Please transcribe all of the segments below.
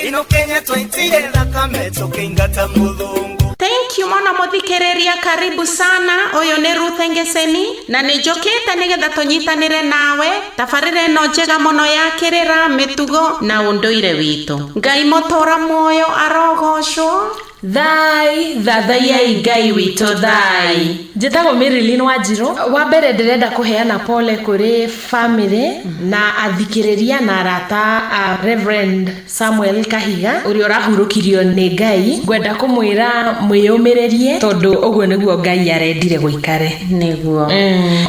Ino Kenya twaitire thakame tukiingata muthungu. Thank you mũno mũthikĩrĩria, karibu sana. Ũyũ nĩ Ruth Ngeseni na nĩ njũkĩte nĩgetha tũnyitanĩre nawe tabarĩra ĩno njega mũno ya kĩrĩra, mĩtugo na ũndũire witũ. Ngai mũtũra muoyo arogocwo. Thai, thathaiai Ngai witũ thai. Njĩtagwo Marilyn Wanjirũ. Wa mbere ndĩrenda kũheana pole kũrĩ family na athikĩrĩria na arata a Reverend Samuel Kahiga ũrĩa ũrahurũkirio nĩ Ngai. Ngwenda kũmwĩra mwĩyũmĩrĩrie tondũ ũguo nĩguo Ngai arendire gũikare. Nĩguo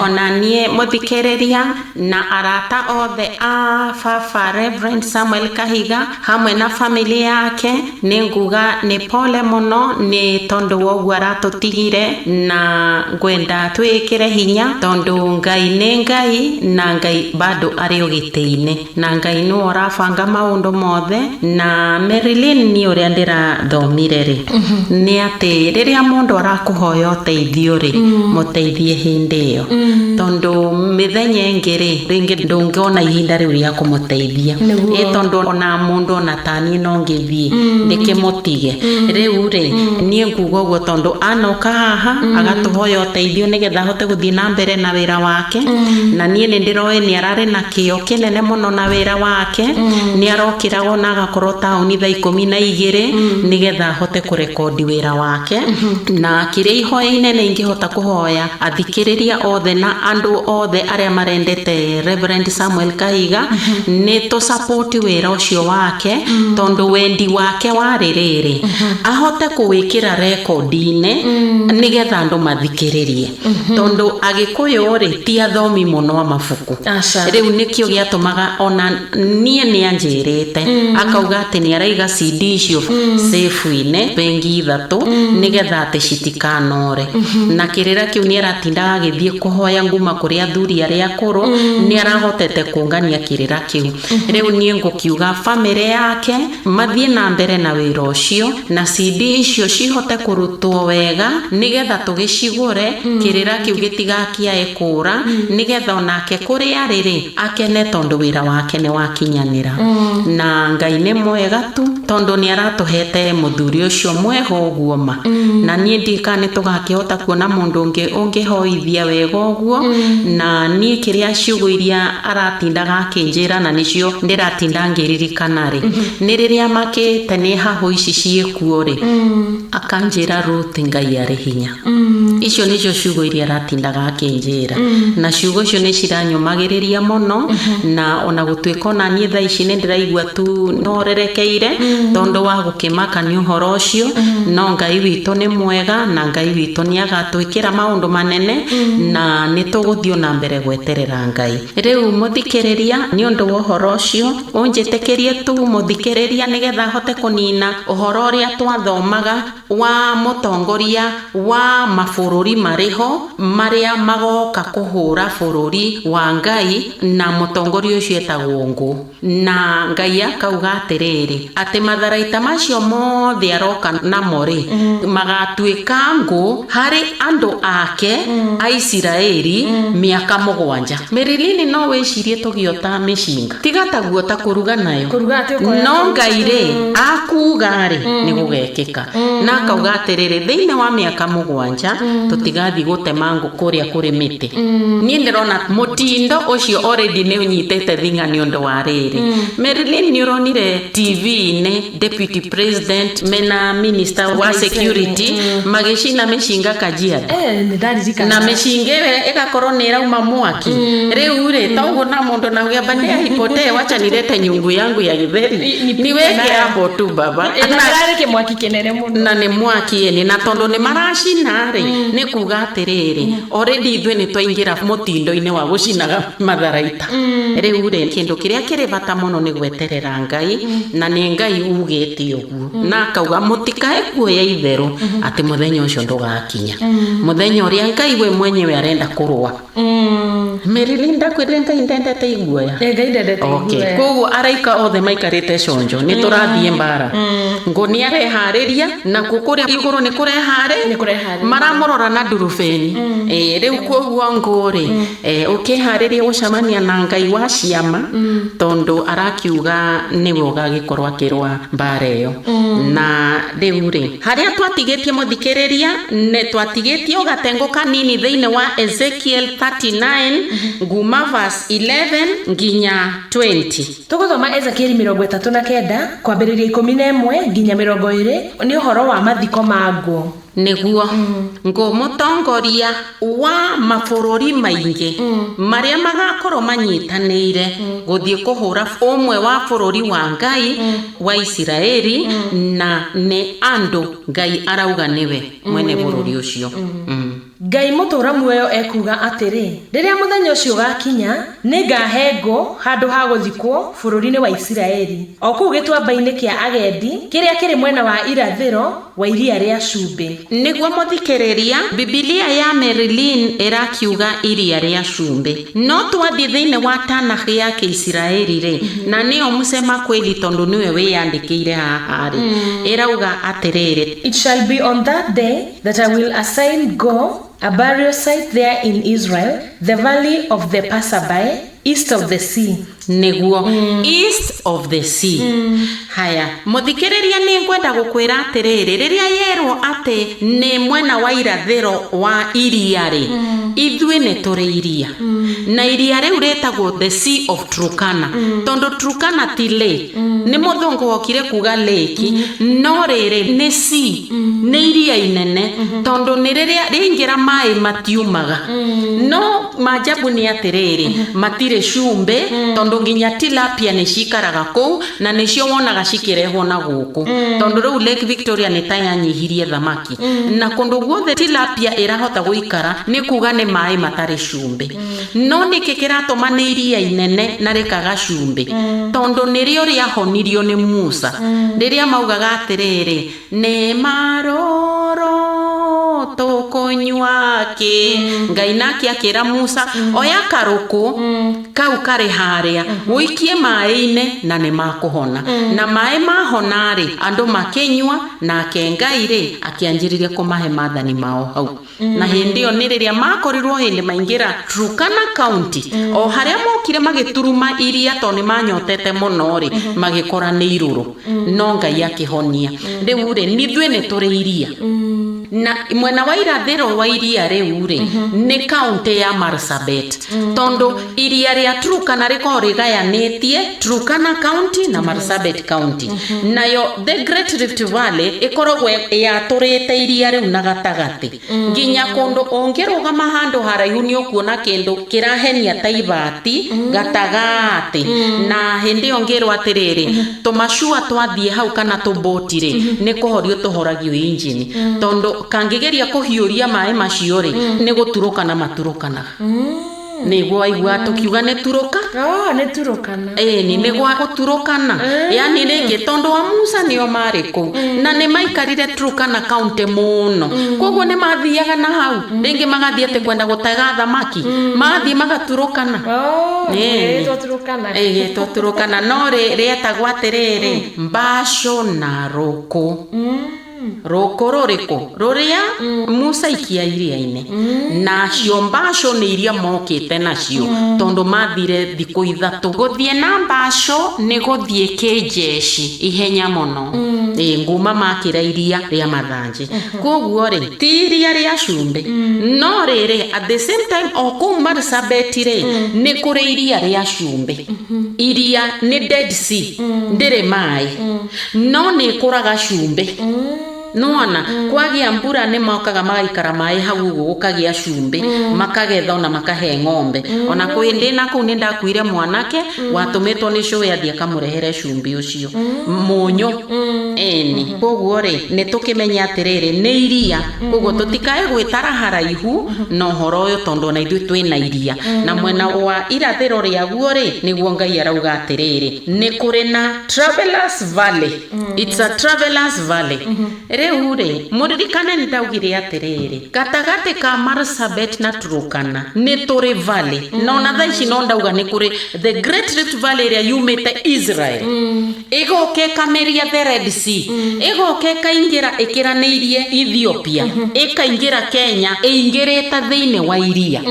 ona niĩ mũthikĩrĩria na arata othe a baba Reverend Samuel Kahiga hamwe na family yake, nĩ nguga nĩ pole mũno nĩ tondũ wa ũguo aratũtigire, na ngwenda twĩkĩre hinya tondũ Ngai nĩ Ngai na Ngai bado arĩ ũgitĩ-inĩ na Ngai nĩwe ũrabanga maũndũ mothe. Na Marilyn, niĩ ũrĩa ndĩrathomire rĩ, nĩ atĩ rĩrĩa mũndũ arakũhoya ũteithio rĩ, mũteithie hĩndĩ ĩyo, tondũ mĩthenya ĩngĩ rĩ, rĩngĩ ndũngĩona ihinda rĩu rĩa kũmũteithia. Nĩguo. Ĩ tondũ ona mũndũ ona taniĩ no ngĩthiĩ ndĩkĩmũtige. Rĩu rĩ, niĩ nguga ũguo tondũ anoka haha agatũhoya ũteithio nĩgetha ahote gũthiĩ na mbere na wĩra wake, na niĩ nĩ ndĩroĩ nĩ ararĩ na kĩo kĩnene mũno na wĩra wake. Nĩ arokĩraga ona agakorwo taũni thaa 12 nĩgetha ahote kũrekondi wĩra wake. Na kĩrĩa ihoya inene ingĩhota kũhoya athikĩrĩria othe na andũ othe arĩa marendete Reverend Samuel Kahiga nĩ tũ support wĩra ũcio wake, tondũ wendi wake warĩ rĩrĩ ahote kũwĩkĩra rekondi-inĩ nĩgetha andũ mathikĩrĩrie, tondũ Agĩkũyũ rĩ, ti athomi mũno a mabuku. Aca. Rĩu nĩkĩo gĩatũmaga ona niĩ nĩ anjĩrĩte akauga atĩ nĩ araiga CD icio safe-inĩ bengi ithatũ nĩgetha atĩ citikanore. Na kĩrĩra kĩu nĩ aratindaga agĩthiĩ kũhoya nguma kũrĩ athuri arĩa akũrũ, nĩ arahotete kũngania kĩrĩra kĩu. Rĩu niĩ ngũkiuga family yake mathiĩ na mbere na wĩra ũcio na CD icio cihote kũrutwo wega nĩgetha tũgĩcigũre, kĩrĩra kĩu gĩtigakĩae kũra, nĩgetha onake kũrĩa arĩ rĩ, akene tondũ wĩra wake nĩ wakinyanĩra. Na Ngai nĩ mwega tu tondũ nĩ aratũhete mũthuri ũcio mwega ũguo ma, na niĩ ndiũĩ kana nĩ tũgakĩhota kuona mũndũ ũngĩ ũngĩhoithia wega ũguo. Na niĩ kĩrĩa ciugo iria aratindaga akĩnjĩra na nĩcio ndĩratinda ngĩririkana rĩ, nĩ rĩrĩa makĩte nĩ hahũ ici ciĩkuo rĩ, akanjĩra, "Ruth, Ngai arĩ hinya." Icio nĩcio ciugo iria aratindaga akĩnjĩra, na ciugo icio nĩ ciranyũmagĩrĩria mũno. Na ona gũtuĩka ona niĩ thaa ici nĩ ndĩraigua tu horerekeire tondũ wa gũkĩmaka nĩ ũhoro ũcio, no Ngai witũ nĩ mwega na Ngai witũ nĩ agatwĩkĩra maũndũ manene na nĩ tũgũthiĩ na mbere gweterera Ngai. Rĩu mũthikĩrĩria, nĩ ũndũ wa ũhoro ũcio ũnjĩtĩkĩrie tu mũthikĩrĩria, nĩgetha hote kũnina ũhoro ũrĩa twathomaga wa mũtongoria wa mabũrũri marĩho marĩa magoka kũhũra bũrũri wa Ngai, na mũtongoria ũcio etagwo ngũ. Na Ngai akauga atĩrĩrĩ, atĩ matharaita macio mothe aroka namo rĩ, magatuĩka ngũ harĩ andũ ake a Isiraeli mĩaka 7. Merilini, no wĩcirie tũgĩota mĩcinga tiga taguo ta kũruga nayo. Kũruga atĩ ũkoya. No Ngai rĩ, akuga rĩ, nĩ gũgekĩka. Na akauga atĩrĩrĩ, thĩinĩ wa mĩaka 7 tũtigathiĩ gũtema ngũ kũrĩa kũrĩ mĩtĩ. Niĩ ndĩrona mũtindo ũcio already nĩ ũnyitĩte thinga nĩ ũndũ wa rĩrĩ. Marilyn, nĩ ũronire TV-inĩ deputy president mena minister wa security magĩcina mĩcinga Kajiado? Eh, nĩ ndaririkana. Na mĩcinga ĩyo ĩgakorwo nĩ ĩrauma mwaki. Rĩu rĩ, toguo na mũndũ nauga baadaye ipotee, wacha nilete nyungu yangu ya githeri niweke nayo. Hapo tu baba. Na kĩrarĩ kĩmwaki kĩnene mũno. Na nĩ mwaki ĩni, na tondũ nĩ maracina rĩ, nĩ kuga atĩrĩrĩ, already ithuĩ nĩ twaingĩra mũtindo-inĩ wa gũcinaga matharaita. Rĩu rĩ, kĩndũ kĩrĩa kĩrĩ bata mũno nĩ gweterera Ngai, na nĩ Ngai ugĩte ũguo na akauga mũtikae kuoya itherũ atĩ mũthenya ũcio ndũgakinya, mũthenya ũrĩa Ngai we mwenyewe arenda kũrũa. Merilinda kwĩrire Ngai ndendete iguoya. Ngai ndendete Okay. iguoya. Koguo araika othe maikarĩte conjo nĩ tũrathiĩ mbara. Ngũ nĩ areharĩria nakuo kũrĩa igũrũ nĩ kũreharĩ Nĩ kũreharĩria. Maramũrora na ndurubeni. Rĩu koguo ngũ rĩ, ũkĩharĩria gũcemania na Ngai wa ciama, tondũ arakiuga nĩwe ũgagĩkorwo akĩrũa mbara ĩyo. Na rĩu rĩ, harĩa twatigĩtie mũthikĩrĩria, nĩ twatigĩtie gatengo kanini thĩinĩ wa Ezekiel 39 nguma verse 11 nginya 20. Tũgũthoma Ezekieli 39 kwambĩrĩria 11 nginya 20, nĩ ũhoro wa mathiko ma ngũ. Nĩguo ngũ mũtongoria wa mabũrũri maingĩ marĩa magakorwo manyitanĩire gũthiĩ kũhũra ũmwe wa bũrũri wa Ngai wa Isiraeli, na nĩ andũ Ngai arauga nĩwe mwene bũrũri ũcio. Ngai mũtũũra muoyo ekuuga atĩrĩ, rĩrĩa mũthenya ũcio ũgaakinya, nĩngahe ngũ handũ ha gũthikwo bũrũri-inĩ wa Isiraeli, o kũu gĩtuamba-inĩ kĩa agendi kĩrĩa kĩrĩ mwena wa irathĩro wa iria rĩa cumbĩ. Nĩguo mũthikĩrĩria, Bibilia ya Marilyn ĩrakiuga iria rĩa cumbĩ, no twathiĩ thĩinĩ wa Tanakh ya Kĩisiraeli rĩ, na nĩyo Musema kweli tondũ nĩwe wĩyandĩkĩire haha rĩ, ĩrauga atĩrĩrĩ, It shall be on that day that I will assign Go a burial site there in Israel, the valley of the passerby, east of the sea. Nĩguo, east of the sea. Haya, mũthikĩrĩria, nĩ ngwenda gũkwĩra atĩrĩrĩ, rĩrĩa yerwo atĩ nĩ mwena wa irathĩro wa iria rĩ, ithuĩ nĩ tũrĩ iria, na iria rĩu rĩtagwo the Sea of Turkana, tondũ Turkana ti lake, nĩ mũthũngũ wokire kuga lake, no rĩrĩ nĩ sea, nĩ iria inene, tondũ nĩ rĩrĩa rĩaingĩra maĩ matiumaga. No majabu nĩ atĩrĩrĩ, matirĩ cumbĩ, tondũ nginya tilapia nĩ cikaraga kũu, na nĩcio wonaga cikĩrehwo na gũkũ, tondũ rĩu Lake Victoria nĩ ta yanyihirie thamaki, na kũndũ guothe tilapia ĩrahota gũikara nĩ kuga nĩ maĩ matarĩ cumbĩ. No nĩkĩ kĩratũma nĩ iria inene na rĩkaga cumbĩ? Tondũ nĩrĩo rĩahonirio nĩ Musa, rĩrĩa maugaga atĩrĩrĩ, nĩ maroro tũkũnyua kĩ? Ngai nake akĩra Musa, oya karũkũ kau karĩ harĩa, ũikie maĩ-inĩ na nĩ makũhona. Na maĩ mahona rĩ, andũ makĩnyua, nake Ngai rĩ akĩanjĩrĩria kũmahe maathani mao hau. Na hĩndĩ ĩyo nĩ rĩrĩa makorirwo hĩndĩ maingĩra Turkana County, o harĩa mokire magĩturuma iria tondũ nĩ manyotete mũno rĩ, magĩkora nĩ irũrũ, no Ngai akĩhonia. Rĩu rĩ, nithuĩ nĩ tũrĩ iria, na mwena wa irathĩro wa iria rĩu rĩ, nĩ kaunti ya Marsabit, tondũ iria rĩa Turkana rĩkoragwo rĩgayanĩtie Turkana County na Marsabit County. Nayo the Great Rift Valley ĩkoragwo yatũrĩte iria rĩu na gatagatĩ, nginya kũndũ ũngĩrũgama handũ haraihu nĩ ũkuona kĩndũ kĩrahenia ta ibati gatagatĩ. Na hĩndĩ ĩyo ngĩrwo atĩrĩrĩ, tũmacua twathiĩ hau kana tũmbũti rĩ, nĩ kũhorio tũhoragio injini, tondũ kangĩgeria kũhiũria maĩ macio rĩ, nĩ gũturũkana maturũkanaga. Nĩguo waigua tũkiuga nĩ turũka. Oh, nĩ Turukana. Ĩni, nĩ gwa gũturũkana, yani rĩngĩ tondũ wa Musa nĩo marĩ kũu, na nĩ maikarire Turkana County mũno, koguo nĩ mathiaga na hau rĩngĩ magathiĩ atĩ kwenda gũtega thamaki, mathiĩ magaturũkana. Oh, Ĩni. ĩtwo Turukana. Ĩgĩtwo Turukana, no rĩetagwo atĩrĩrĩ, mbacũ na rũkũ. Rũkũ rũrĩkũ? Rũrĩa Musa ikia iria-inĩ, nacio mbacũ nĩ iria mokĩte nacio, tondũ mathire thikũ 3 gũthiĩ na mbacũ, nĩ gũthiĩ kĩnjeci ihenya mũno. Ĩ nguma makĩra iria rĩa mathanjĩ, koguo rĩ, ti iria rĩa cumbĩ. No rĩrĩ, at the same time, o kũu Marsabit rĩ, nĩ kũrĩ iria rĩa cumbĩ. Iria nĩ Dead Sea, ndĩrĩ maĩ, no nĩ ĩkũraga cumbĩ. Nĩwona kwagĩa mbura nĩ mokaga magaikara maĩ hau ũguo, gũkagĩa cumbĩ, makagetha ona makahe ng'ombe. Ona kwĩ ndĩ na kũu nĩ ndakuire mwanake watũmĩtwo nĩ cũwe athiĩ akamũrehere cumbĩ ũcio, mũnyũ. Ĩni, koguo rĩ nĩ tũkĩmenye atĩrĩrĩ, nĩ iria, koguo tũtikae gwĩtara haraihu na ũhoro ũyũ, tondũ ona ithuĩ twĩna iria. Na mwena wa irathĩro rĩaguo rĩ, nĩguo Ngai arauga atĩrĩrĩ, nĩ kũrĩ na Travelers Valley. It's a Travelers Valley. Rĩu rĩ, mũririkane nĩ ndaugire atĩrĩrĩ, gatagatĩ ka Marsabit na Turkana nĩ tũrĩ valley, na ona thaa ici no ndauga nĩ kũrĩ the Great Rift Valley ĩrĩa yumĩte Israel, ĩgoka ĩkameria the Red Sea, ĩgoka ĩkaingĩra ĩkĩranĩirie Ethiopia, ĩkaingĩra Kenya ĩingĩrĩte thĩinĩ wa iria,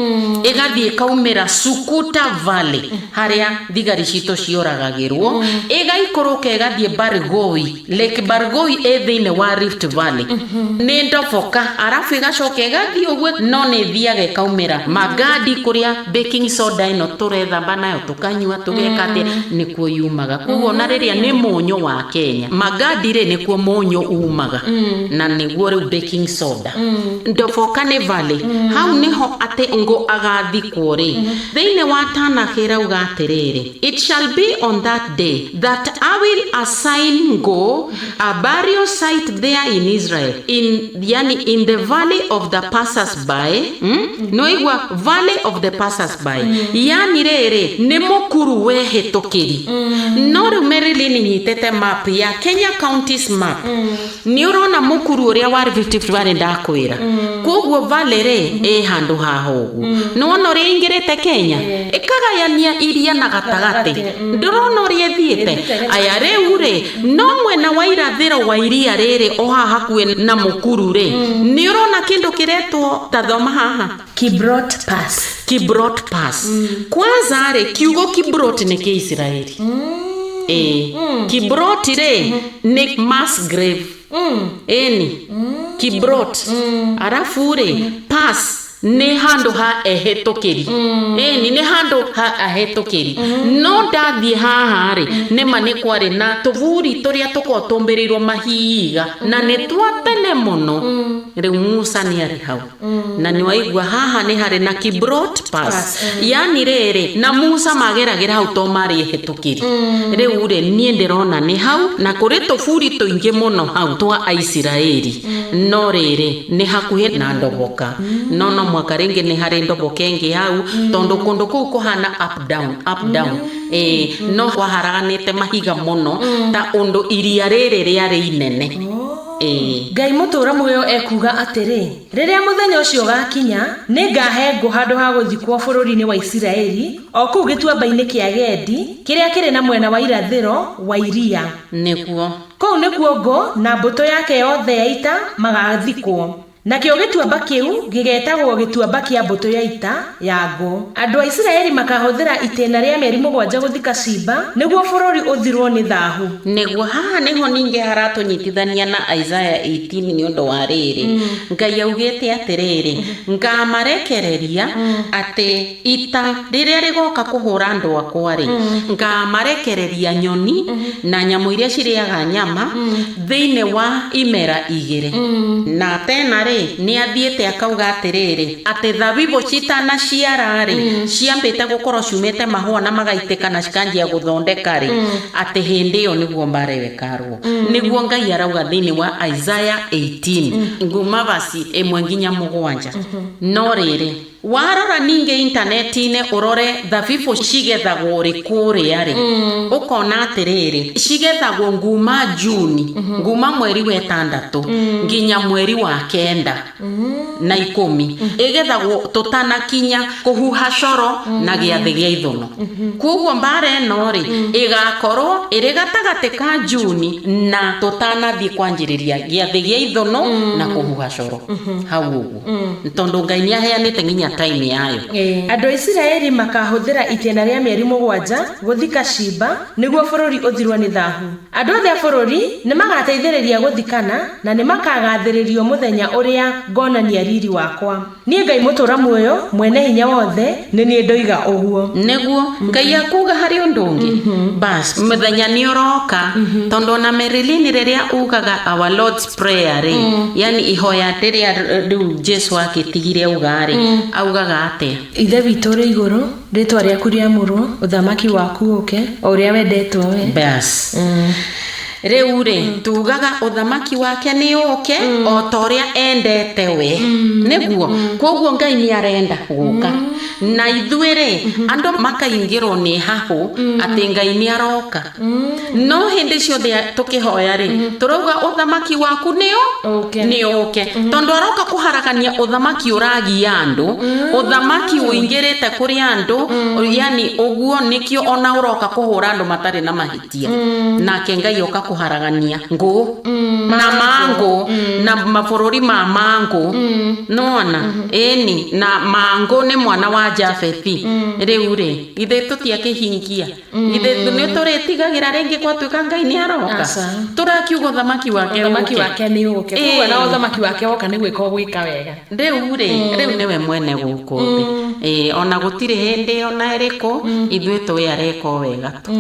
ĩgathiĩ ĩkaumĩra Sukuta Valley harĩa thigari citũ cioragagĩrwo, ĩgaikũrũka ĩgathiĩ Bargoi, Lake Bargoi ĩ thĩinĩ wa Rift Valley, nĩ ndoboka, arabu ĩgacoka ĩgathiĩ ũguo, no nĩ ĩthiaga ĩkaumĩra Magadi kũrĩa baking soda ĩno tũrethamba nayo tũkanyua tũgeka atĩa, nĩkuo yumaga. Koguo ona rĩrĩa nĩ mũnyũ wa Kenya, Magadi rĩ, nĩkuo mũnyũ umaga, na nĩguo rĩu baking soda. Ndoboka nĩ valley, hau nĩho atĩ ngo agathikwo rĩ. Thĩinĩ wa Tanakh ĩrauga atĩrĩrĩ, "It shall be on that day that I will assign Ngo a burial site there in Israel, in, yani, in the valley of the passers by." No igua valley of the passers by, yani rĩrĩ nĩ mũkuru wehĩtũkĩri. No rĩu Marilyn nyitĩte map ya Kenya counties map, nĩ ũrona mũkuru ũrĩa wa Rift Valley ndakwĩra. Koguo valley rĩ ĩ handũ haha ũguo, nĩwona ũrĩa ĩingĩrĩte Kenya ĩkagayania iria na gatagatĩ, ndũrona ũrĩa ĩthiĩte? Aya, rĩu rĩ, no mwena wa irathĩro wa iria rĩrĩ o haha hakuhĩ na mũkuru rĩ, nĩ ũrona kĩndũ kĩretwo, tathoma haha. Kibrot Pass. Kibrot Pass. Kwanza rĩ, kiugo Kibrot nĩ kĩisiraeli. Ĩĩ, Kibrot rĩ nĩ mass grave. Ĩni, Kibrot, arabu rĩ, pass nĩ handũ ha ehĩtũkĩri. Ĩni, nĩ handũ ha ahĩtũkĩri. No ndathiĩ haha rĩ, nĩma nĩ kwarĩ na tũburi tũrĩa tũkoragwo tũmbĩrĩirwo mahiga na nĩ twa tene mũno. Rĩu Musa nĩ arĩ hau, na nĩ waigua haha nĩ harĩ na Kibrot Pass, yani rĩrĩ na Musa mageragĩra hau to marĩ ehĩtũkĩri. Rĩu rĩ, niĩ ndĩrona nĩ hau, na kũrĩ tũburi tũingĩ mũno hau twa Aisiraeli. No rĩrĩ, nĩ hakuhĩ na ndoboka, no mwaka rĩngĩ nĩ harĩ ndoboka ĩngĩ hau, tondũ kũndũ kũu kũhana up down, up down. Ĩĩ, no kwaharaganĩte mahiga mũno ta ũndũ iria rĩrĩ rĩarĩ inene. Ĩĩ. Ngai mũtũũra muoyo ekuuga atĩrĩ, rĩrĩa mũthenya ũcio ũgaakinya, nĩ ngahe ngũ handũ ha gũthikwo bũrũri-inĩ wa Isiraeli, o kũu gĩtuamba-inĩ kĩa Gendi kĩrĩa kĩrĩ na mwena wa irathĩro wa iria. Kũu nĩkuo ngũ na mbũtũ yake yothe ya ita magaathikwo, nakĩo gĩtuamba kĩu gĩgetagwo gĩtuamba kĩa mbũtũ ya ita ya ngũ. Andũ a Isiraeli makahũthĩra itĩna rĩa mĩeri 7 gũthika ciimba, nĩguo bũrũri ũthirwo nĩ thahu. Nĩguo, haha nĩho ningĩ haratũnyitithania na Isaiah 18, nĩ ũndũ wa rĩrĩ, Ngai augĩte atĩrĩrĩ, ngamarekereria atĩ ita rĩrĩa rĩgoka kũhũra andũ akwa rĩ, ngamarekereria nyoni na nyamũ iria cirĩaga nyama thĩinĩ wa imera 2. Na tena rĩ, nĩ athiĩte akauga atĩrĩrĩ, atĩ thabibũ citanaciara rĩ, ciambĩte gũkorwo ciumĩte mahũa na magaitĩka na cikanjia gũthondeka rĩ, atĩ hĩndĩ ĩyo nĩguo mbara ĩyo ĩkarũo. Nĩguo Ngai arauga thĩinĩ wa Isaiah 18 nguma vasi 1 nginya 7. No rĩrĩ, warora ningĩ intaneti-inĩ ũrore thabibũ cigethagwo rĩ kũrĩa rĩ, ũkona atĩrĩrĩ, cigethagwo nguma Juni, nguma mweri wa 6 nginya mweri wa 9 na 10, ĩgethagwo tũtanakinya kũhuha coro na gĩathĩ gĩa ithũnũ. Koguo mbara ĩno rĩ, ĩgakorwo ĩrĩ gatagatĩ ka Juni na tũtanathiĩ kwanjĩrĩria gĩathĩ gĩa ithũnũ na kũhuha coro hau ũguo, tondũ Ngai nĩ aheanĩte nginya time yayo. Andũ a Isiraeli makahũthĩra itĩna rĩa mĩeri 7 gũthika ciimba, nĩguo bũrũri ũthirwo nĩ thahu. Andũ othe a bũrũri nĩ magateithĩrĩria gũthikana, na nĩ makagathĩrĩrio mũthenya ũrĩa ngonania riri wakwa. Niĩ Ngai mũtũũra muoyo mwene hinya wothe nĩ niĩ ndoiga ũguo. Nĩguo Ngai akuga harĩ ũndũ ũngĩ, bas mũthenya nĩ ũroka, tondũ ona Marilyn rĩrĩa ugaga Our Lord's Prayer rĩ, yani ihoya rĩrĩa rĩu Jesu akĩtigire auga rĩ, augaga atĩa? Ithe witũ ũrĩ igũrũ, rĩtwa rĩaku rĩamũrwo, ũthamaki waku ũke, o ũrĩa wendetwo we. Bas. Rĩu rĩ, tugaga ũthamaki wake nĩ ũke o ta ũrĩa endete we. Nĩguo koguo Ngai nĩ arenda gũka, na ithuĩ rĩ, andũ makaingĩrwo nĩ hahũ atĩ Ngai nĩ aroka. No hĩndĩ ciothe tũkĩhoya rĩ, tũrauga ũthamaki waku nĩ Ũke. Nĩ ũke, tondũ aroka kũharagania ũthamaki ũragia andũ, ũthamaki ũingĩrĩte kũrĩ andũ. Yani ũguo nĩkĩo ona ũroka kũhũra andũ matarĩ na mahĩtia. Nake Ngai oka kũharagania ngũ na mangũ na mabũrũri ma mangũ nona ĩni, na mangũ nĩ mwana wa Jafethi. Rĩu rĩ, ithe tũtiakĩhingia, ithe nĩ tũrĩtigagĩra rĩngĩ gwatuĩka Ngai nĩ aroka? Aca. Tũrakiuga ũthamaki wake ũthamaki ũke. Wake nĩ ũke. Koguo na ũthamaki wake woka nĩ gwĩka ũgwĩka wega. Rĩu rĩ, rĩu nĩwe mwene gũkũ thĩ. Ĩĩ, ona gũtirĩ hĩndĩ ona ĩrĩkũ ithuĩ tũĩ areka o wega tu.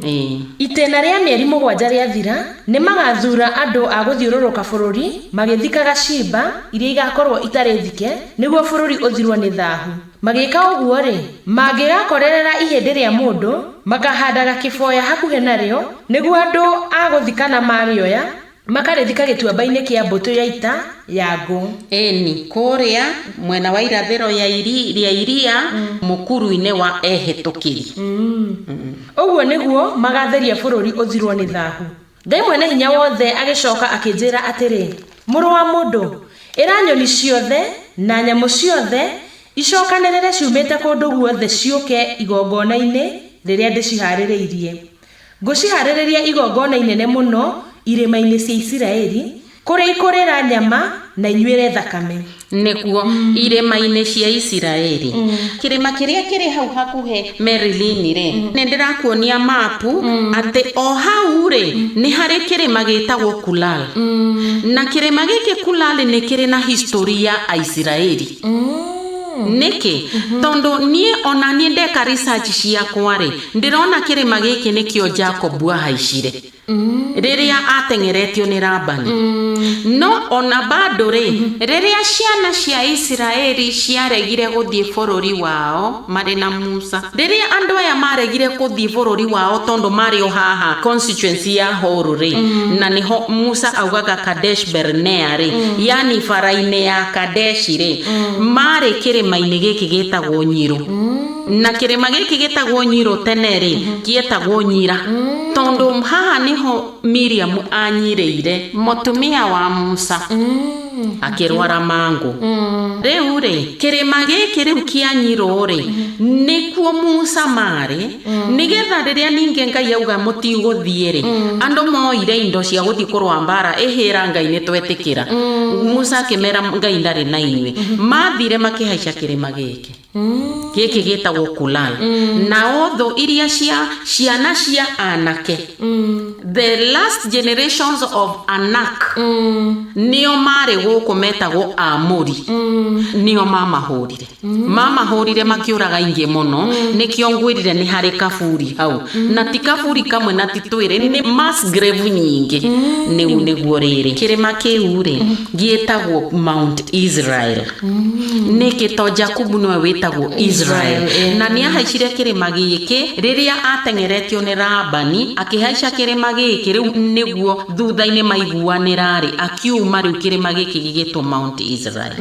Ĩĩ. Itĩna rĩa mĩeri 7 rĩathira, nĩ magaathuura andũ a gũthiũrũrũka bũrũri magĩthikaga ciimba iria igaakorwo itarĩ thike, nĩguo bũrũri ũthirwo nĩ thahu. Magĩka ũguo-rĩ, mangĩgakorerera ihĩndĩ rĩa mũndũ, makaahandaga kĩboya hakuhĩ narĩo, nĩguo andũ a gũthikana marĩoya, makarĩthika gĩtuamba-inĩ kĩa mbũtũ ya ita ya ngũ. Ĩni, kũrĩa mwena wa irathĩro ya iri, rĩa iria, mũkuru-inĩ wa ehĩtũkĩri. Ũguo nĩguo magaatheria bũrũri ũthirwo nĩ thahu. Ngai Mwene-Hinya-Wothe agĩcoka akĩnjĩra atĩrĩ, Mũrũ wa mũndũ, ĩra nyoni ciothe na nyamũ ciothe icokanĩrĩre ciumĩte kũndũ guothe ciũke igongona-inĩ rĩrĩa ndĩcihaarĩirie. Ngũcihaarĩria igongona inene mũno irĩma-inĩ cia Isiraeli, kũrĩa ikũrĩĩra nyama na inyuĩre thakame. Nĩguo irĩma-inĩ cia Isiraeli, kĩrĩma kĩrĩa kĩrĩ hau hakuhĩ Merilini rĩ, nĩ ndĩrakuonia mapu atĩ o hau rĩ, nĩ harĩ kĩrĩma gĩtagwo Kulal, na kĩrĩma gĩkĩ Kulal nĩ kĩrĩ na history ya Aisiraeli. Nĩkĩ? Tondũ niĩ ona niĩ ndeka research ciakwa rĩ, ndĩrona kĩrĩma gĩkĩ nĩkĩo Jacob ahaicire rĩrĩa ateng'eretio nĩ Labani. No ona bado rĩ, rĩrĩa ciana cia Isiraeli ciaregire gũthiĩ bũrũri wao marĩ na Musa, rĩrĩa andũ aya maregire gũthiĩ bũrũri wao tondũ marĩ o haha constituency ya Horu rĩ, na nĩho Musa augaga Kadesh Barnea rĩ, yani bara-inĩ ya Kadeshi rĩ, marĩ kĩrĩma-inĩ gĩkĩ gĩtagwo Nyiro. Na kĩrĩma gĩkĩ gĩtagwo Nyiro tene rĩ, gĩetagwo Nyira, tondũ haha nĩho Miriam anyirĩire mũtumia wa Musa akĩrwara mangũ. Rĩu rĩ, kĩrĩma gĩkĩ rĩu kĩa Nyiro rĩ, nĩkuo Musa marĩ, nĩgetha rĩrĩa ningĩ Ngai auga mũtigũthiĩ rĩ, andũ moire indo cia gũthiĩ kũrũa mbara, ĩhĩra Ngai nĩ twetĩkĩra. Musa akĩmera Ngai ndarĩ na inyuĩ. Mathire makĩhaica kĩrĩma gĩkĩ gĩkĩ gĩtagwo Kulal, nao thũ iria cia ciana cia anake, the last generations of Anak, nĩo marĩ gũkũ metagwo Amũri, nĩo mamahũrire makĩũraga aingĩ mũno. Nĩkĩo ngwĩrire nĩ harĩ kaburi hau, na ti kaburi kamwe na ti twĩrĩ, nĩ mass grave nyingĩ. Nĩu nĩguo rĩrĩ kĩrĩma kĩu rĩ gĩtagwo Mount Israel. Nĩkĩ? To Jakubu nĩwe wĩtagwo Israel, na nĩ ahaicire kĩrĩma gĩkĩ rĩrĩa ateng'eretio nĩ Labani, akĩhaica kĩrĩma gĩkĩ. Rĩu nĩguo thutha-inĩ maiguanĩra rĩ, akiuma rĩu kĩrĩma gĩkĩ gĩgĩtwo Mount Israel.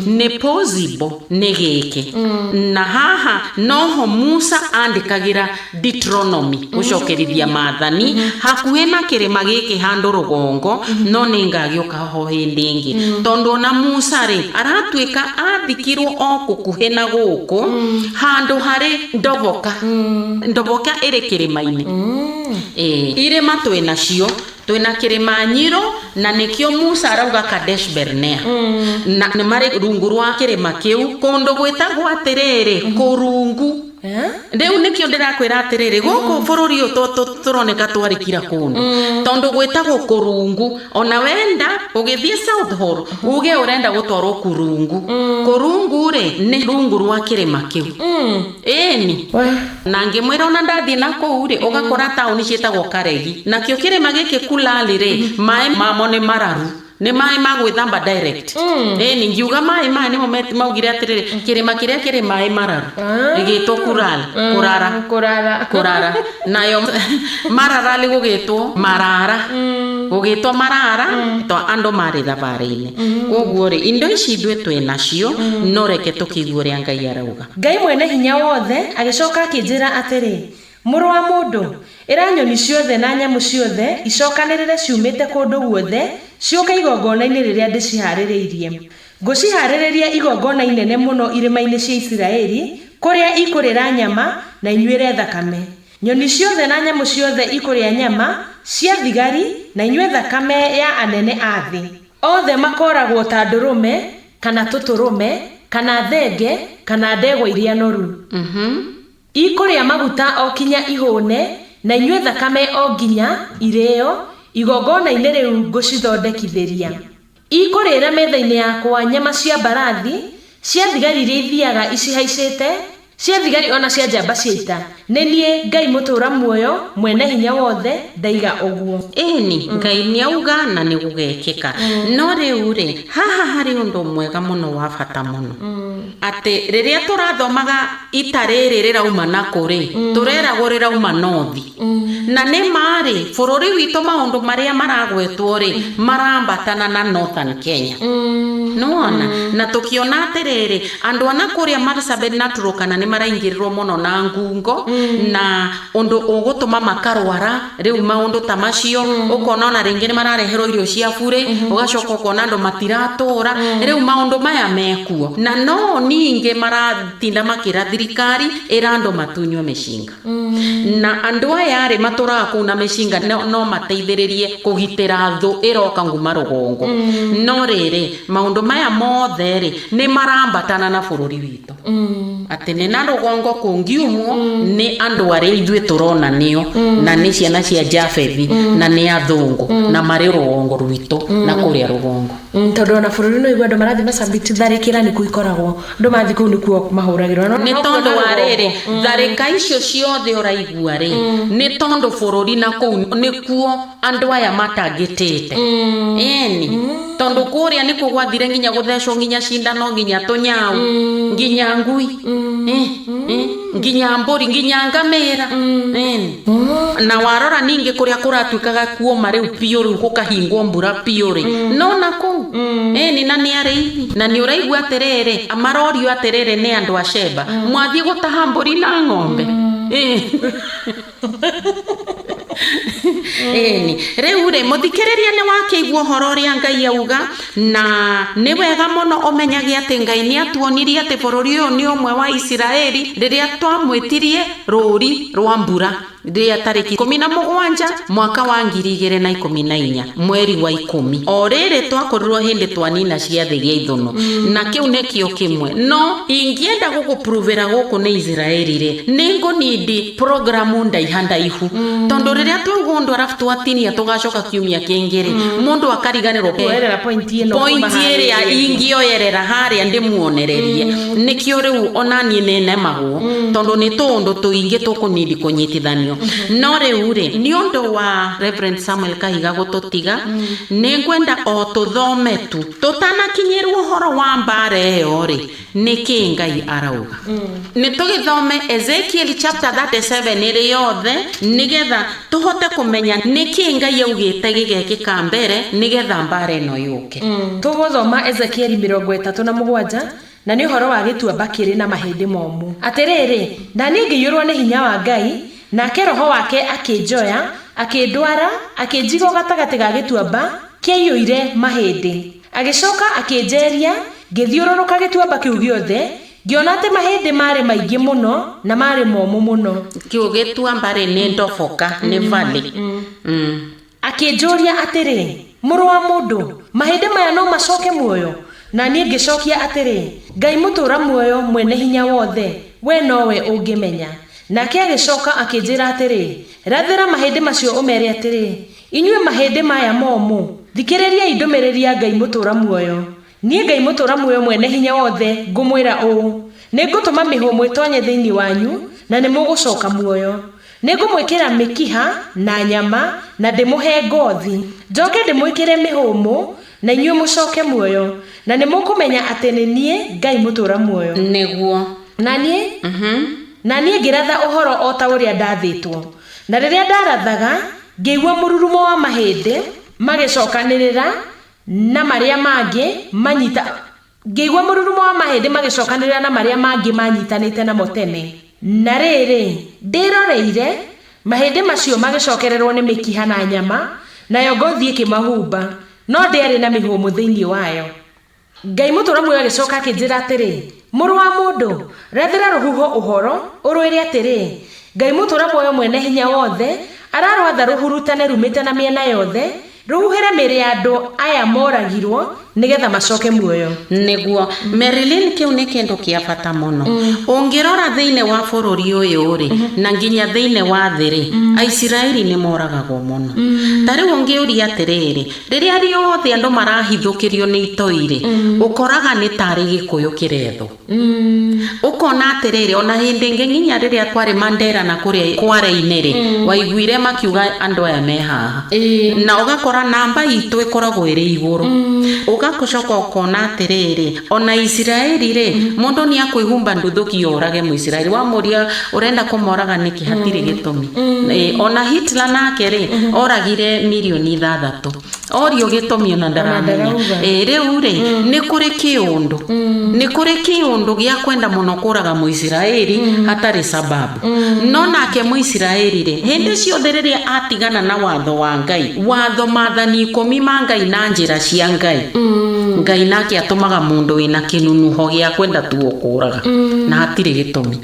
Nĩ possible nĩ gĩkĩ, na haha noho Musa andĩkagĩra Deuteronomy, gũcokerithia maathani, hakuhĩ na kĩrĩma gĩkĩ handũ rũgongo. No nĩ ngagĩũka ho hĩndĩ ĩngĩ, tondũ ona Musa rĩ, aratuĩka athikirwo o gũkuhĩ na gũkũ, handũ harĩ ndoboka. Ndoboka ĩrĩ kĩrĩma-inĩ. Ĩĩ, irĩma twĩ nacio, twĩna kĩrĩma Nyiro, na nĩkĩo Musa arauga Kadesh Barnea, na nĩ marĩ rungu rwa kĩrĩma kĩu kũndũ gwĩtagwo atĩrĩrĩ Kũrungu. Rĩu nĩkĩo ndĩrakwĩra atĩrĩrĩ, gũkũ bũrũri ũyũ tũroneka twarĩkira kũndũ, tondũ gwĩtagwo Kũrungu. Ona wenda ũgĩthiĩ South Hall, uge ũrenda gũtwarwo Kurungu. Kũrungu rĩ, nĩ rungu rwa kĩrĩma kĩu. Ĩni, na ngĩmwĩra ona ndathiĩ na kũu rĩ, ũgakora taũni ciĩtagwo Karegi. Nakĩo kĩrĩma gĩkĩ Kulali rĩ, maĩ mamo nĩ mararu. Nĩ maĩ ma gwĩthamba direct. Ĩni ngiuga maĩ maya nĩmo maugire atĩrĩrĩ, kĩrĩma kĩrĩa kĩrĩ maĩ mararu gĩgĩtwo Kurala, Kũrara. Kũrara. Kũrara. Nayo Mararali gũgĩtwo Marara, gũgĩtwo Marara to andũ marĩ thabarĩ-inĩ. Koguo rĩ, indo ici ithuĩ twĩ nacio, no reke tũkĩigue ũrĩa Ngai arauga. Ngai mwene hinya wothe agĩcoka akĩnjĩra atĩrĩ, mũrũ wa mũndũ, ĩra nyoni ciothe na nyamũ ciothe icokanĩrĩre ciumĩte kũndũ guothe ciũke igongona-inĩ rĩrĩa ndĩciharĩrĩirie. Ngũciharĩrĩria igongona inene mũno irĩma-inĩ cia Isiraeli, kũrĩa ikũrĩra nyama na inyuĩre thakame. Nyoni ciothe na nyamũ ciothe ikũrĩa nyama cia thigari na inyue thakame ya anene a thĩ. Othe makooragwo ta ndũrũme, kana tũtũrũme, kana thenge, kana ndegwa iria noru. Ikũrĩa maguta o kinya ihũne, na inyue thakame o nginya irĩo, igongona-inĩ rĩu ngũcithondekithĩria. Ikũrĩra metha-inĩ yakwa nyama cia mbarathi, cia thigari iria ithiaga icihaicĩte, cia thigari ona cia njamba cia ita. Nĩ niĩ Ngai mũtũũra muoyo, mwene hinya wothe, ndaiga ũguo. Ĩni, Ngai nĩ auga na nĩ gũgekĩka. No rĩu rĩ, haha harĩ ũndũ mwega mũno wa bata mũno, atĩ rĩrĩa tũrathomaga ita rĩrĩ rĩrauma na kũ rĩ, tũreragwo rĩrauma nothi. Na nĩ marĩ bũrũri witũ maũndũ marĩa maragwetwo rĩ, marambatana na Northern Kenya. Nĩwona? Na tũkĩona atĩrĩrĩ, andũ ana kũrĩa Marsabit na Turkana nĩ maraingĩrĩrwo mũno na ngungo, na ũndũ ũgũtũma makarwara rĩu maũndũ ta macio. Ũkona ona rĩngĩ nĩ marareherwo irio cia burĩ, ũgacoka ũkona andũ matiratũra. Rĩu maũndũ maya mekuo, na no ningĩ maratinda makĩra thirikari ĩra andũ matunywo mĩcinga. Na andũ aya rĩ matũraga kũu na mĩcinga no mateithĩrĩrie kũgitĩra thũ ĩroka nguma rũgongo. No rĩrĩ, maũndũ maya mothe rĩ, nĩ marambatana na bũrũri witũ, atĩ nĩ na rũgongo kũngiumwo nĩ andũ arĩa ithuĩ tũrona nĩo, na nĩ ciana cia Jafethi, na nĩ athũngũ, na marĩ rũgongo rwitũ na kũrĩa rũgongo. Tondũ ona bũrũri no igua andũ marathiĩ Marsabit, tharĩkĩra nĩkuo ikoragwo, andũ mathiĩ kũu nĩkuo mahũragĩrwo. Nĩ tondũ wa rĩrĩ, tharĩka icio ciothe ũraigua rĩ, nĩ tondũ bũrũri na kũu nĩkuo andũ aya matangĩtĩte. Ĩni, tondũ kũrĩa nĩkuo gwathire nginya gũthecwo, nginya cindano, nginya tũnyau, nginya ngui, nginya mbũri, nginya ngamĩra. Ĩni, na warora ningĩ kũrĩa kũratuĩkaga kuoma rĩu biũ, rĩu gũkahingwo mbura biũ rĩ, no na kũu. Ĩni, na nĩ arĩithi, na nĩ ũraigua atĩrĩrĩ, marorio atĩrĩrĩ nĩ andũ a Sheba, mwathiĩ gũtaha mbũri na ng'ombe. Ĩni, rĩu rĩ, mũthikĩrĩria, nĩ wakĩigua ũhoro ũrĩa Ngai auga, na nĩ wega mũno ũmenyage atĩ Ngai nĩ atuonirie atĩ bũrũri ũyũ nĩ ũmwe wa Isiraeli rĩrĩa twamwĩtirie rũri rwa mbura rĩa tarĩki 17 mwaka wa 2014 mweri wa 10, o rĩrĩ twakorirwo hĩndĩ twanina ciathĩ gĩa ithũnũ, na kĩu nĩkĩo kĩmwe. No ingĩenda gũgũpruvĩra gũkũ nĩ Isiraeli rĩ, nĩ ngũnindi programu ndaiha ndaihu, tondũ rĩrĩa twauga ũndũ arabu twatinia tũgacoka kiumia kĩngĩ rĩ, mũndũ akariganĩrwo Kuoerera point ĩno point kuma ĩrĩa harĩa. Ingĩoyerera harĩa ndĩmuonererie nĩkĩo rĩu onaniĩ nĩnemagwo, tondũ nĩ tũũndũ tũingĩ tũkũnindi kũnyitithanio. No rĩu rĩ, nĩ ũndũ wa Reverend Samuel Kahiga gũtũtiga, nĩ ngwenda o tũthome tu tũtanakinyĩrwo ũhoro wa mbara ĩyo rĩ, nĩ kĩ Ngai arauga. Nĩ tũgĩthome Ezekiel chapter 37 ĩrĩ yothe, nĩgetha tũhote kũmenya nĩ kĩ Ngai augĩte gĩgekĩka mbere nĩgetha mbara ĩno yũke. Tũgũthoma Ezekieli 37, na nĩ ũhoro wa gĩtuamba kĩrĩ na mahĩndĩ momũ. Atĩrĩrĩ, na niĩ ngĩiyũrwo nĩ hinya wa Ngai, nake roho wake akĩnjoya, akĩndwara, akĩnjiga o gatagatĩ ga gĩtuamba kĩaiyũire mahĩndĩ. Agĩcoka akĩnjeria, ngĩthiũrũrũka gĩtuamba kĩu gĩothe, ngĩona atĩ mahĩndĩ maarĩ maingĩ mũno na maarĩ momũ mũno. Kĩu gĩtuamba rĩ, nĩ ndoboka, nĩ valley. Akĩnjũria atĩrĩ, mũrũ wa mũndũ, mahĩndĩ maya no macoke muoyo? Na niĩ ngĩcokia atĩrĩ, Ngai mũtũũra muoyo mwene hinya wothe, we nowe ũngĩmenya. Nake agĩcoka akĩnjĩra atĩrĩ, rathĩra mahĩndĩ macio ũmere atĩrĩ, inyuĩ mahĩndĩ maya momũ, thikĩrĩriai ndũmĩrĩri ya Ngai mũtũũra muoyo. Niĩ Ngai mũtũũra muoyo mwene hinya wothe ngũmwĩra ũũ, nĩ ngũtũma mĩhũmũ ĩtonye thĩinĩ wanyu, na nĩ mũgũcoka muoyo. Nĩ ngũmwĩkĩra mĩkiha na nyama, na ndĩmũhe ngothi. Njoke ndĩmwĩkĩre mĩhũmũ. Na inyuĩ mũcoke muoyo, na nĩ mũkũmenya atĩ nĩ niĩ Ngai mũtũũra muoyo. Nĩguo. Na niĩ ngĩratha ũhoro o ta ũrĩa ndathĩtwo, na rĩrĩa ndarathaga, ngĩigua mũrurumo wa mahĩndĩ magĩcokanĩrĩra na marĩa mangĩ manyita ngĩigua mũrurumo wa mahĩndĩ magĩcokanĩrĩra na marĩa mangĩ manyitanĩte namo tene. Na rĩrĩ, ndĩroreire, mahĩndĩ macio magĩcokererwo nĩ mĩkiha na nyama, nayo ngothi ĩkĩmahumba, no ndĩarĩ na mĩhũmũ thĩinĩ wayo. Ngai mũtũũra muoyo agĩcoka akĩnjĩra atĩrĩ, "Mũrũ wa mũndũ, rathĩra rũhuho ũhoro, ũrwĩre atĩrĩ, Ngai mũtũũra muoyo mwene hinya wothe ararwatha rũhurutane rumĩte na mĩena yothe, rũhuhĩre mĩĩrĩ ya andũ aya moragirwo, nĩgetha macoke muoyo." Nĩguo, Marilyn, kĩu nĩ kĩndũ kĩa bata mũno. Ũngĩrora thĩinĩ wa bũrũri ũyũ rĩ, na nginya thĩinĩ wa thĩ rĩ, Aisiraeli nĩ moragagwo mũno. Ta rĩu ũngĩũria atĩrĩrĩ, rĩrĩa rĩothe andũ marahithũkĩrio nĩ itoi rĩ, ũkoraga nĩ tarĩ Gĩkũyũ kĩrethwo. Ũkona atĩrĩrĩ, ona hĩndĩ ĩngĩ nginya rĩrĩa kwarĩ Mandera na kũrĩa Kware-inĩ rĩ, waiguire makiuga andũ aya me haha. Na ũgakora namba itũ ĩkoragwo ĩrĩ igũrũ. Ũgacoka ũkona atĩrĩrĩ, ona Isiraeli rĩ, mũndũ nĩ akwĩhumba nduthũki orage Mũisiraeli, wamũria ũrenda kũmoraga nĩkĩ, hatirĩ gĩtũmi. Ona Hitler nake rĩ, oragire mirioni 6, orio gĩtũmi ona ndaramenya. Ndarauga. Rĩu rĩ, nĩ kũrĩ kĩũndũ gĩa kwenda mũno kũraga Mũisiraeli hatarĩ sababu. No nake Mũisiraeli rĩ, hĩndĩ ciothe rĩrĩa atigana na watho wa Ngai, watho maathani 10 ma Ngai na njĩra cia Ngai, Ngai nake atũmaga mũndũ wĩna kĩnunuho gĩa kwenda tu gũkũraga na hatirĩ gĩtũmi.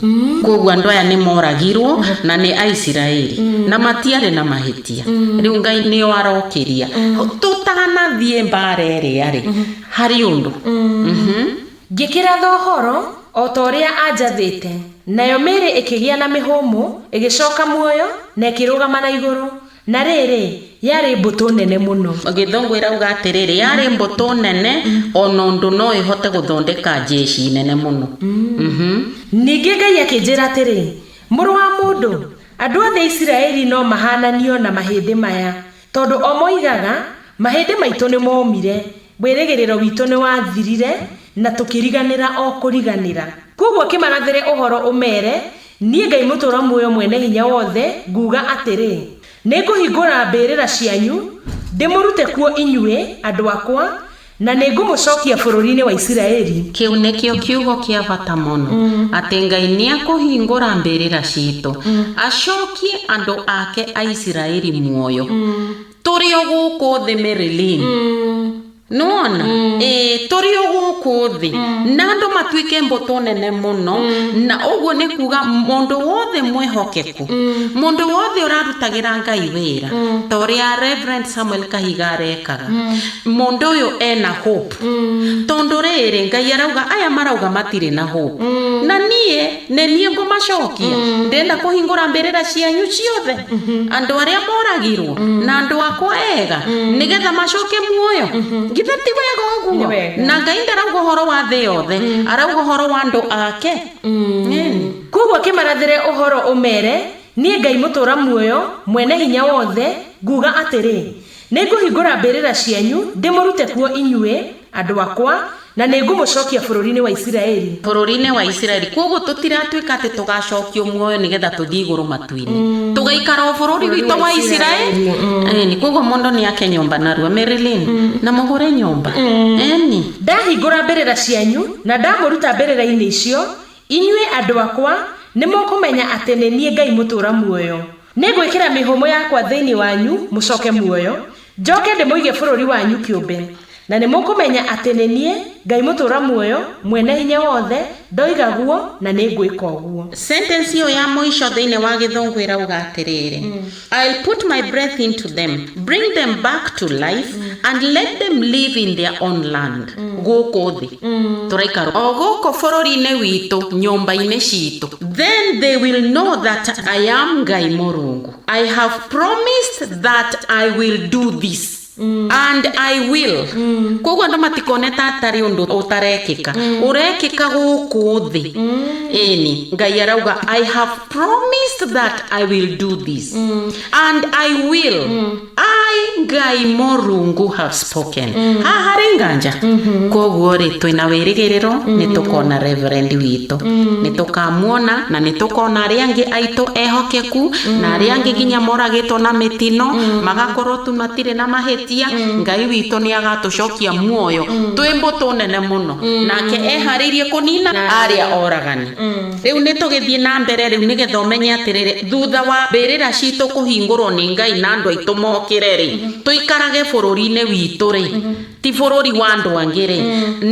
Koguo andũ aya nĩ moragirwo na nĩ Aisiraeli na matiarĩ na mahĩtia. Rĩu Ngai nĩo arokĩria tũtanathiĩ mbara ĩrĩa rĩ harĩ ũndũ. Ngĩkĩratha ũhoro o ta ũrĩa anjathĩte, nayo mĩĩrĩ ĩkĩgĩa na mĩhũmũ, ĩgĩcoka muoyo, na ĩkĩrũgama na igũrũ. Na rĩrĩ, yarĩ mbũtũ nene mũno. Gĩthũngũ ĩrauga atĩrĩrĩ, yarĩ mbũtũ nene, ona ũndũ no ĩhote gũthondeka jeshi nene mũno. Ningĩ Ngai akĩnjĩra atĩrĩ, "Mũrũ wa mũndũ, andũ othe a Isiraeli no mahananio na mahĩndĩ maya, tondũ o moigaga, 'Mahĩndĩ maitũ nĩ momire, wĩrĩgĩrĩro witũ nĩ wathirire, na tũkĩriganĩra o kũriganĩra.' Koguo kĩmarathĩre ũhoro ũmeere, niĩ Ngai mũtũũra muoyo mwene hinya wothe nguuga atĩrĩ, nĩ ngũhingũra mbĩrĩra cianyu, ndĩmũrute kuo inyuĩ andũ akwa, na nĩ ngũmũcokia bũrũri-inĩ wa Isiraeli." Kĩu nĩkĩo kiugo kĩa bata mũno, atĩ Ngai nĩ akũhingũra mbĩrĩra citũ, acokie andũ ake Aisiraeli muoyo. Tũrĩ o gũkũ thĩ, Marilyn, nĩwona, ĩĩ, tũrĩ o gũkũ thĩ, na andũ matuĩke mbũtũ nene mũno. Na ũguo nĩ kuga mũndũ wothe mwĩhokeku, mũndũ wothe ũrarutagĩra Ngai wĩra ta ũrĩa Reverend Samuel Kahiga arekaga, mũndũ ũyũ ena hope, tondũ rĩrĩ, Ngai arauga aya marauga matirĩ na hope, na niĩ nĩ niĩ ngũmacokia. Ndĩrenda kũhingũra mbĩrĩra cianyu ciothe, andũ arĩa moragirwo na andũ akwa ega, nĩgetha macoke muoyo. Githĩ ti wega Nĩ ũguo? wega. Na Ngai ndarauga ũhoro wa thĩ yothe, arauga ũhoro wa andũ ake. Ĩni. Koguo kĩmarathĩre ũhoro ũmeere, niĩ Ngai mũtũũra muoyo mwene hinya wothe nguuga atĩrĩ, nĩ ngũhingũra mbĩrĩra cianyu, ndĩmũrute kuo inyuĩ andũ akwa, na nĩ ngũmũcokia bũrũri-inĩ wa Isiraeli. Bũrũri-inĩ wa Isiraeli. Koguo tũtiratuĩka atĩ tũgacokio muoyo nĩgetha tũthiĩ igũrũ matu-inĩ, tũgaikara o bũrũri witũ wa Isiraeli. Ĩni, koguo mũndũ nĩ ake nyũmba narua, Marilyn, na mũgũre nyũmba. Ĩni. Ndahingũra mbĩrĩra cianyu na ndamũruta mbĩrĩra-inĩ icio, inyuĩ andũ akwa, nĩ mũkũmenya atĩ nĩ niĩ Ngai mũtũũra muoyo. Nĩ ngwĩkĩra mĩhũmũ yakwa thĩinĩ wanyu mũcoke muoyo, njoke ndĩmũige bũrũri wanyu kĩũmbe, na nĩ mũkũmenya atĩ nĩ niĩ Ngai mũtũũra muoyo mwene hinya wothe ndoiga guo, na nĩ ngwĩka ũguo. Sentence ĩyo ya mũico thĩinĩ wa gĩthũngũ ĩrauga atĩrĩrĩ, "I'll put my breath into them, bring them back to life, and let them live in their own land." Gũkũ thĩ tũraikara o gũkũ bũrũri-inĩ witũ, nyũmba-inĩ citũ. "Then they will know that I am Ngai Mũrungu. I have promised that I will do this." And I will. Koguo andũ matikone ta atarĩ ũndũ ũtarekĩka, ũrekĩka gũkũ thĩ. Ĩni Ngai arauga, "I have promised that I will do this and I will. I, Ngai Mũrungu, have spoken." Haha harĩ nganja. Koguo rĩ, twĩna wĩrĩgĩrĩro nĩ tũkona reverend witũ, nĩ tũkamuona na nĩ tũkona arĩa angĩ aitũ ehokeku na arĩa angĩ nginya moragĩtwo na mĩtino, magakorwo tu matirĩ na mahĩtia. Ngai witũ nĩ agatũcokia muoyo twĩ mbũtũ nene mũno, nake eharĩirie kũnina arĩa oragani. Rĩu nĩ tũgĩthiĩ na mbere rĩu, nĩgetha ũmenye atĩrĩrĩ, thutha wa mbĩrĩra citũ kũhingũrwo nĩ Ngai na andũ aitũ mokĩre rĩ, tũikarage bũrũri-inĩ witũ rĩ, ti bũrũri wa andũ angĩ rĩ,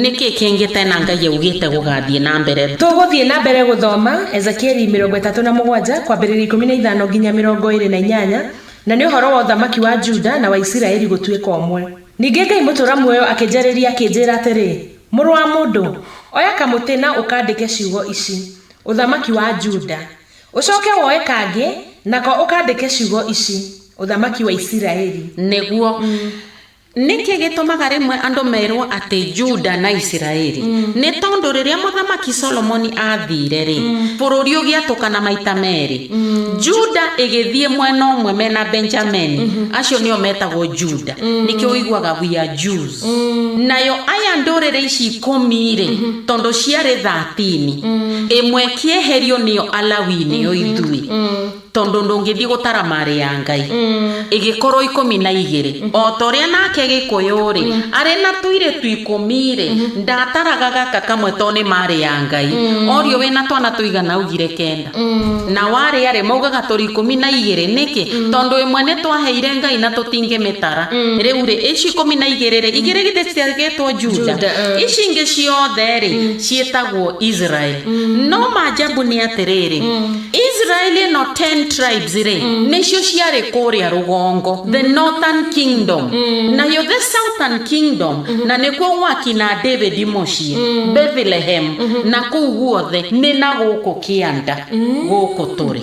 nĩkĩ kĩngĩ tena Ngai augĩte gũgathiĩ na mbere? Tũgũthiĩ na mbere gũthoma Ezekieli 37 kwambĩrĩria 15 nginya 28, na nĩ ũhoro wa ũthamaki wa Juda na wa Isiraeli gũtuĩka ũmwe. Ningĩ Ngai mũtũra muoyo akĩnjarĩria, akĩnjĩra atĩrĩ, "Mũrũ wa mũndũ, oya kamũtĩ na ũkandĩke ciugo ici, 'Ũthamaki wa Juda.' Ũcoke woe kangĩ nako ũkandĩke ciugo ici, 'Ũthamaki wa Isiraeli.'" Nĩguo nĩkĩ gĩtũmaga rĩmwe andũ merwo atĩ Juda na Isiraeli? Nĩ tondũ rĩrĩa Mũthamaki Solomoni athire rĩ, bũrũri ũgĩatũkana maita merĩ. Juda ĩgĩthiĩ mwena ũmwe mena Benjamini, acio nĩo metagwo Juda, nĩkĩo ũiguaga "we are Jews". Nayo aya ndũrĩrĩ ici 10 rĩ, tondũ ciarĩ 13, ĩmwe ĩkĩeherio, nĩyo Alawi, nĩyo ithuĩ, tondũ ndũngĩthiĩ gũtara marĩ ya Ngai, ĩgĩkorwo 12. O ta ũrĩa nake Gĩkũyũ rĩ, arĩ na tũirĩtu 10 rĩ, ndataraga gaka kamwe to nĩ marĩ ya Ngai. Orio, "Wĩna twana tũigana?" Augire 9. Na warĩ arĩ maugaga tũrĩ 12. Nĩkĩ? Tondũ ĩmwe nĩ twaheire Ngai na tũtingĩmĩtara. Rĩu rĩ, ici 12 rĩ, igĩrĩ githĩ ciagĩtwo Juda? Juda. Ici ingĩ ciothe rĩ, ciĩtagwo Israel. No maajabu nĩ atĩrĩrĩ, Israel ĩno 10 tribes rĩ, nĩcio ciarĩ kũrĩa rũgongo, the northern kingdom. Nayo the southern kingdom, na nĩkuo gwakina David mũciĩ Bethlehem na kũu guothe, nĩ na gũkũ kĩanda gũkũ tũrĩ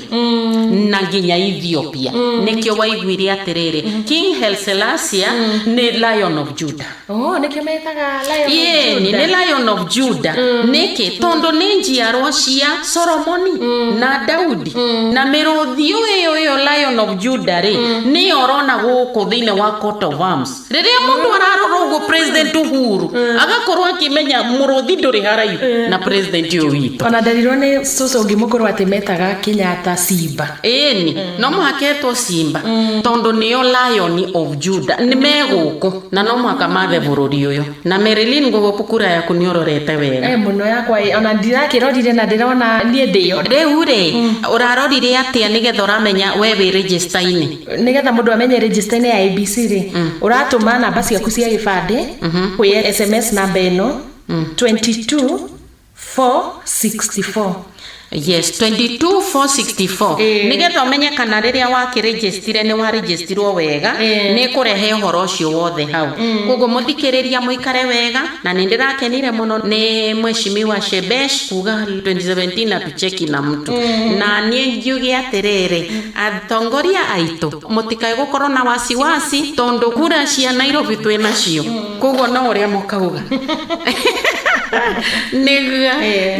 na nginya Ethiopia. Nĩkĩo waiguire atĩrĩrĩ, King Haile Selassie nĩ Lion of Judah. Oh, nĩkĩo metaga Lion of Ĩĩ, Judah. nĩ Lion of Judah. Nĩkĩ? Tondũ nĩ njiarwa cia Solomoni na Daudi, na mĩrũthi ĩyo Lion of Judah rĩ, nĩyo ũrona gũkũ thĩinĩ wa coat of arms. Rĩrĩa mũndũ ararora ũguo President Uhuru, agakorwo akĩmenya mũrũthi ndũrĩ haraihu na president ũyũ witũ. Ona nderirwo nĩ cũcũ ũngĩ mũkũrũ atĩ metaga Kenyatta Simba. Ĩni, no mũhaka etwo Simba, tondũ nĩyo Lion of Judah nĩ megũkũ na no mũhaka mathe bũrũri ũyũ. Na Marilyn, ngũgũkũ kura yaku nĩ ũrorete wega? Eh, mũno yakwa ĩ, ona ndirakĩrorire na ndĩrona niĩ ndĩyo. Rĩu rĩ, ũrarorire atĩa nĩgetha ũramenya we wĩ register-inĩ? Nĩgetha mũndũ amenye register-inĩ ya IEBC rĩ, ũratũma namba ciaku cia gĩbandĩ kwĩ SMS namba ĩno, 22 464. Yes, 22464. Nĩgetha ũmenye kana rĩrĩa wakĩrĩgĩstire nĩ warĩgĩstirwo wega, nĩ kũrehe ũhoro ũcio wothe hau. Koguo mũthikĩrĩria, mũikare wega, na nĩ ndĩrakenire mũno nĩ Mheshimiwa Shebesh kuga 2017 na tucheki na mtu. Na niĩ ngiuge atĩrĩrĩ, atongoria aitũ mũtikae gũkorwo na wasiwasi, tondũ kura cia Nairobi twĩ nacio, koguo no ũrĩa mũkauga nĩguo.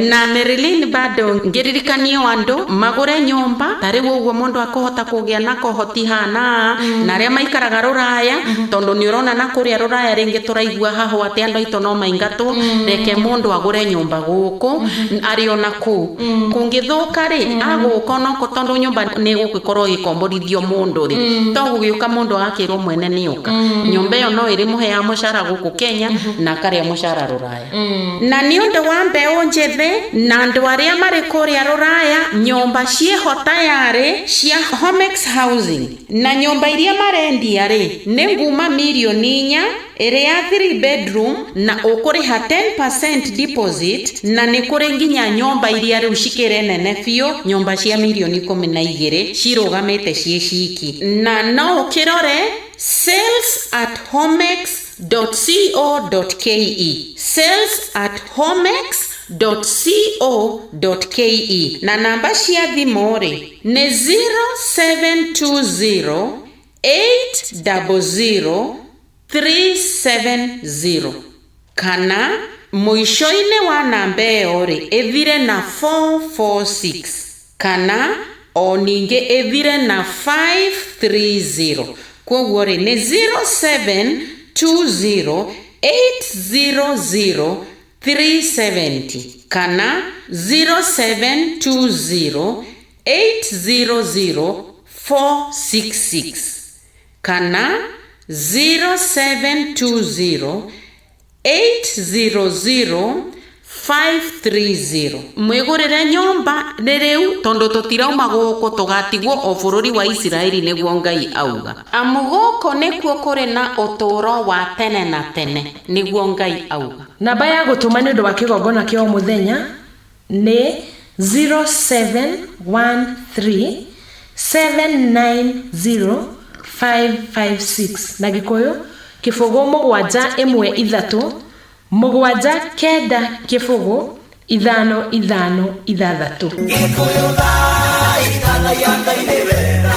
Na Marilyn, bado ngĩririkanio andũ magũre nyũmba ta rĩu ũguo mũndũ akũhota kũgĩa na kohoti hana, na arĩa maikaraga rũraya, tondũ nĩ ũrona na kũrĩa rũraya rĩngĩ tũraigua haho atĩ andũ aitũ no maingatwo. Reke mũndũ agũre nyũmba gũkũ arĩ ona kũu kũngĩthũka rĩ, agũka onoko, tondũ nyũmba nĩ gũgĩkorwo ĩgĩkomborithio mũndũ rĩ, to gũgĩũka mũndũ agakĩrwo mwene nĩ ũka. Nyũmba ĩyo no ĩrĩmũheaga mũcara gũkũ Kenya na akarĩa mũcara rũraya. Na nĩ ũndũ wa mbeũ njĩthĩ na andũ arĩa marĩ kũrĩa rũraya, nyũmba ciĩho tayarĩ cia Homex Housing, na nyũmba iria marendia rĩ, nĩ nguma mirioni 4, ĩrĩ ya 3 bedroom, na ũkũrĩha 10% deposit. Na nĩ kũrĩ nginya nyũmba iria rĩu cikĩrĩ nene biũ, nyũmba cia mirioni 12 cirũgamĩte ciĩ ciki. Na no ũkĩrore sales@homex.co.ke, sales@homex.co.ke. Na namba cia thimũ rĩ, nĩ 0720 800. 370 kana mũico-inĩ wa namba ĩyo rĩ ĩthire na 446 kana o ningĩ ĩthire na 530. Kwoguo rĩ nĩ 0720 800 370 kana 0720 800 466 kana 0720 800 530. Mwĩgũrĩre nyũmba nĩ rĩu tondũ tũtirauma gũkũ, tũgatigwo o bũrũri wa Isiraeli, nĩguo Ngai auga. Amu gũkũ nĩkuo kũrĩ na ũtũũro wa tene na tene, nĩguo Ngai auga. Namba ya gũtũma nĩ ũndũ wa kĩgongona kĩa o mũthenya nĩ 0713 790 556, na Gĩkũyũ 0 7 1 3 7 9 0 5 5 6. Gĩkũyũ thai, thathaiya Ngai nĩ wega.